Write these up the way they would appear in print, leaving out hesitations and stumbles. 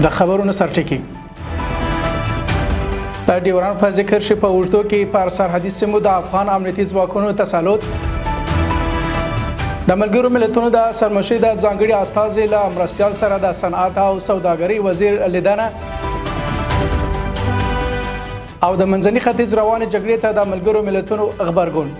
د خبرونو سرټکی: د ډیورنډ فرضي کرښې په اوږدو کې پر سرحدي سیمو د افغان امنیتي ځواکونو تسلط. د ملګرو ملتونو د سرمنشي د ځانګړي استازي له مرستیال سره د صنعت او سوداګرۍ وزیر لیدنه. او د منځني ختیځ روانې جګړې ته د ملګرو ملتونو غبرګون.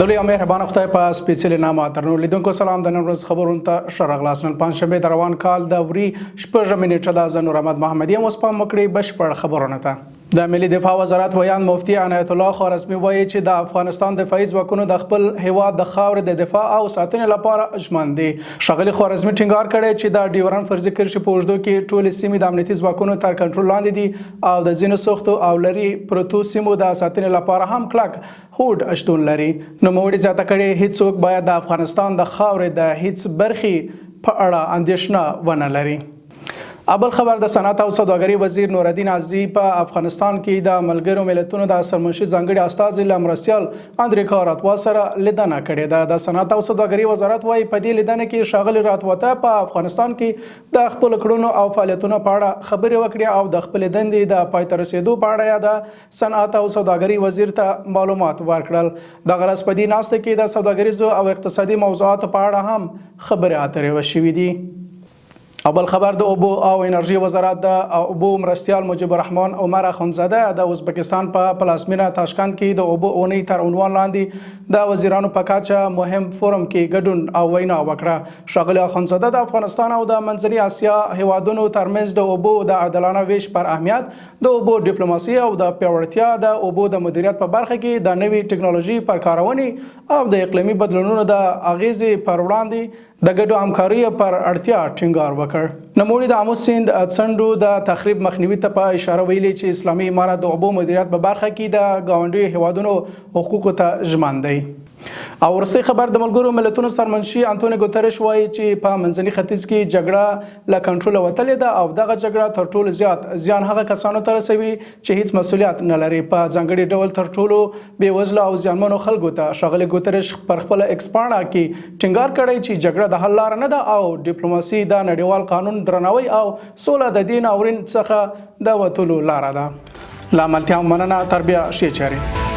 د لوی او مهربان خدای په سپېڅلي نامه درنو لیدونکو سلام، د نن ورځ خبرونو ته ښه راغلاست. نن پنجشنبه د روان کال د وري 6مه نېټه ده. زه نور احمد محمدي یم. اوس پام وکړئ بشپړ خبرونو ته. د ملي دفاع وزارت ویاند مفتي عنایت الله خوارزمي وایي چې د افغانستان دفاعي ځواکونو د خپل هیواد د خاورې د دفاع او ساتنې لپاره ژمن دي. ښاغلي خوارزمي ټینګار کړی چې د ډیورنډ فرضي کرښې په اوږدو کې ټولې سیمې د امنیتي ځواکونو تر کنټرول لاندې دي او د ځینو سختو او لري پرتو سیمو د ساتنې لپاره هم کلک هوډ شتون لري. نوموړي زیاته کړې، هیڅوک باید د افغانستان د خاورې د هیڅ برخې په اړه اندېښنه ونه لري. ابل خبر، د صنعت او سوداګرۍ وزیر نورالدین عزیزي په افغانستان کې د ملګرو ملتونو د سرمنشي ځانګړي استازي له مرستیال اندریکا راتوا سره لیدنه کړې ده. د صنعت او سوداګرۍ وزارت وايي، په دې لیدنه کې ښاغلي راتواته په افغانستان کې د خپلو کړنو او فعالیتونو په اړه خبرې وکړې او د خپلې دندې د پای ته رسېدو په اړه یې د صنعت او سوداګرۍ وزیر ته معلومات ورکړل. دغه راز په دې ناسته کې د سوداګریزو او اقتصادي موضوعاتو په اړه هم خبرې اترې وشوې دي. او بل خبر، د اوبو او انرژي وزارت د اوبو مرستیال مجیب الرحمن عمر اخندزاده د ازبکستان په پلازمینه تاشکند کې د اوبو اونۍ تر عنوان لاندې د وزیرانو په کچه مهم فورم کې ګډون او وینا وکړه. ښاغلي اخندزاده د افغانستان او د منځنۍ اسیا هیوادونو ترمنځ د اوبو د عادلانه ویش پر اهمیت، د اوبو ډیپلوماسي او د پیاوړتیا، د اوبو د مدیریت په برخه کې د نوې ټکنالوژۍ پر کارونې او د اقلیمي بدلونونو د اغیزې پر وړاندې د ګډو همکاریو پر اړتیا ټینګار وکړ. نوموړي د آمو سیند څنډو د تخریب مخنیوي ته په اشاره ویلي چې اسلامي امارت د اوبو مدیریت په برخه کې د ګاونډیو هیوادونو حقوقو ته ژمن دی. او وروستی خبر، د ملګرو ملتونو سرمنشي انتوني ګوترش وایي چې په منځني ختیځ کې جګړه له کنټروله وتلې ده او دغه جګړه تر ټولو زیات زیان هغه کسانو ته رسوي چې هیڅ مسولیت نه لري، په ځانګړي ډول تر ټولو بې وزلو او زیانمنو خلکو ته. ښاغلي ګوترش پر خپله ایکس پاڼه کې ټینګار کړی چې جګړه د حل لاره نه ده او ډیپلوماسي، د نړیوال قانون درناوی او سوله د دې ناورین څخه د وتلو لاره ده. له ملتیا مننه، تر بیا، ښې چارې.